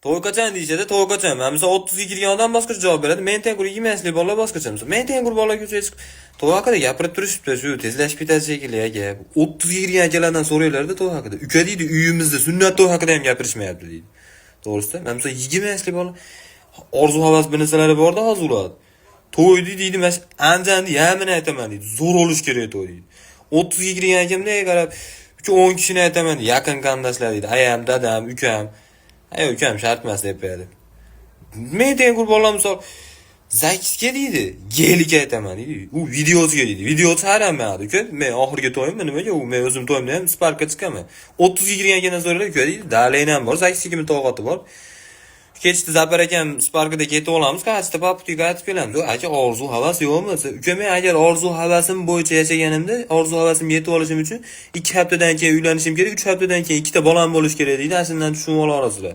To'y qachon deyishadi, to'y qachon? Man misol 30 ga kirgan odam boshqacha javob beradi. Men tengqur 20 yoshli bolalar boshqacha. Misol men tengqur bolalar ko'chaga chiqib to'y haqida gapirib turishibdi, shu tezlashib ketadi shekilli, aka. 30 ga kirgan akalardan so'ranglarda to'y haqida. Uka deydi, uyimizda sunnat to'y haqida ham gapirishmayapti deydi. To'g'risida, man misol 20 yoshli bola orzu havas bir narsalari borda hozir ular. To'yni deydi, mana shu Andijanni yarmini aytaman deydi. Zo'r bo'lishi kerak to'y deydi. 30 ga kirgan akamda qarab, 3-10 kishini aytaman deydi. Yaqin qarindoshlar deydi. Ayam, dadam, ukam. Ay, ukam shart emas deb qo'yadi. Men tengqur bolalar misol ZAGSga deydi, Gelik aytaman deydi. U videosiga deydi. Videosi haram uka. Men oxirgi to'yimmi nimaga u men o'zim to'yimda ham Sparkka chiqaman. 30 ga kirgan ekandan so'raylar, uka deydi, давление bor, ZAGSga kimni toqati bor. Kechda Zafar akam Sparkida ketib olamiz, qaytishda по пути qaytib kelamiz. Aka, orzu havas yo'qmi? Uka, men agar orzu havasim bo'yicha yashaganimda, orzu havasimga yetib olishim uchun 2 haftadan keyin uylanishim kerak, 3 haftadan keyin ikkita bolam bo'lishi kerak deydi. Ana shundan tushunib ola olasizlar.